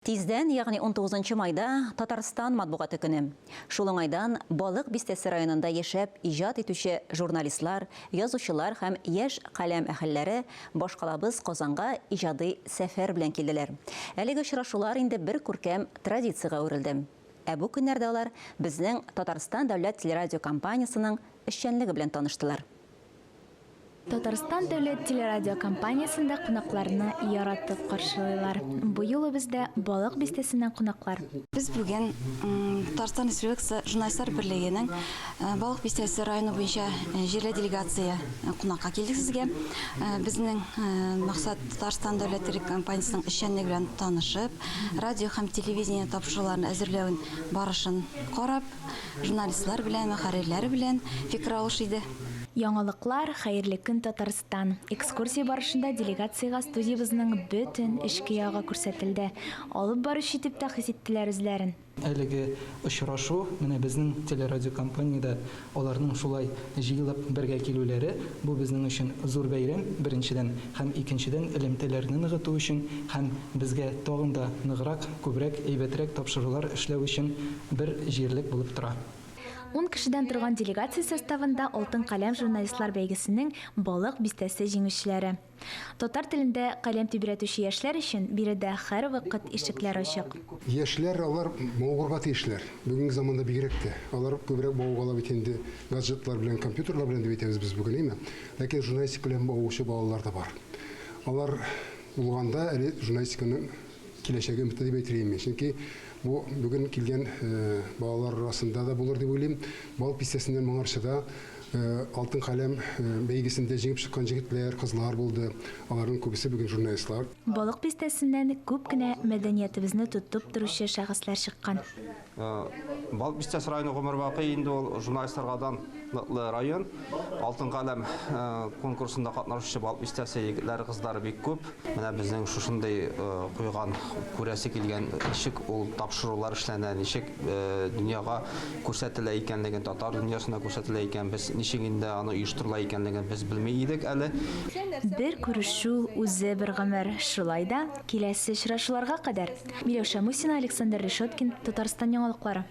Тиздән, ягъни 19 майда, Татарстан матбугаты көне. Шул уңайдан Балык Бистәсе районында яшәп иҗат итүче журналистлар, язучылар һәм яшь каләм әһелләре башкалабыз Казанга иҗади сәфәр белән килделәр. Әлеге очрашулар инде бер күркәм традициягә әверелде. Ә бу көннәрдә алар безнең Татарстан дәүләт телерадиокомпаниясенең эшчәнлеге белән таныштылар. Татарстан дәүләт телерадиокомпаниясендә кунакларны яратып каршылыйлар. Бу юлы бездә Балык бистәсеннән кунаклар. Без бүген Татарстан Республикасы Журналистлар берлегенең Балык бистәсе районы буенча җирле делегация кунакка килдек сезгә. Безнең максат Татарстан дәүләт телекомпаниясенең эшчәнлеге белән танышып, радио һәм телевидение тапшыруларын әзерләүен барышын карап, Журналистлар белән, мөхәррирләр белән фикер алыш иде. Яңалыклар, Хәерле көн, Татарстан! Экскурсия барышында делегациягә студиябезнең бөтен эчке ягы күрсәтелде. Алып баручы итеп тә хис иттеләр үзләрен. Әлеге очрашу, менә безнең телерадиокомпаниядә аларның шулай җыелып бергә килүләре, бу безнең өчен зур бәйрәм, беренчедән, һәм икенчедән, элемтәләрне ныгыту өчен һәм безгә тагын да ныграк, күбрәк, әйбәтрәк тапшырулар эшләү өчен бер җирлек булып тора. Ун кешедән торган делегация составында Алтын каләм журналистлар бәйгесенең Балык Бистәсе җиңүчеләре. Татар телендә каләм тибрәтүче яшьләр өчен биредә һәрвакыт ишекләр ачык. Яшьләр алар мавыгырга тиешләр. Бүгенге заманда бигрәк тә. Алар күбрәк мавыгалар бит инде гаджетлар белән, компьютерлар белән дип әйтәбез без бүген, әйме? Ләкин журналистика белән мавыгучы балалар да бар. Алар булганда әле журналистиканың киләчәге өметле дип әйтер идем мин. Чөнки бу бүген килгән балалар арасында да булыр дип уйлыйм. Балык Бистәсеннән моңарчы да Алтын каләм бәйгесендә җиңеп чыккан җегетләр, кызлар булды. Аларның күбесе бүген журналистлар. Балык Бистәсеннән күп кенә мәдәниятебезне тотып торучы шәхесләр чыккан. Балык Бистәсе районы гомер бакый инде ул журналистларга данлыклы район. Алтын каләм конкурсында катнашучы Балык Бистәсе егетләре, кызлары бик күп. Менә безнең шушындый куйган, күрәсе килгән, ничек ул тапшырулар эшләнә, ничек дөньяга күрсәтелә икәнлеген, татар дөньясына күрсәтелә икән, без ничек инде аны оештырыла икәнлеген без белми идек әле. Бер күрешү үзе бер гомер. Шулай да, киләсе очрашуларга кадәр! Миләүшә Мусина, Александр Решеткин, Татарстан яңалыклары.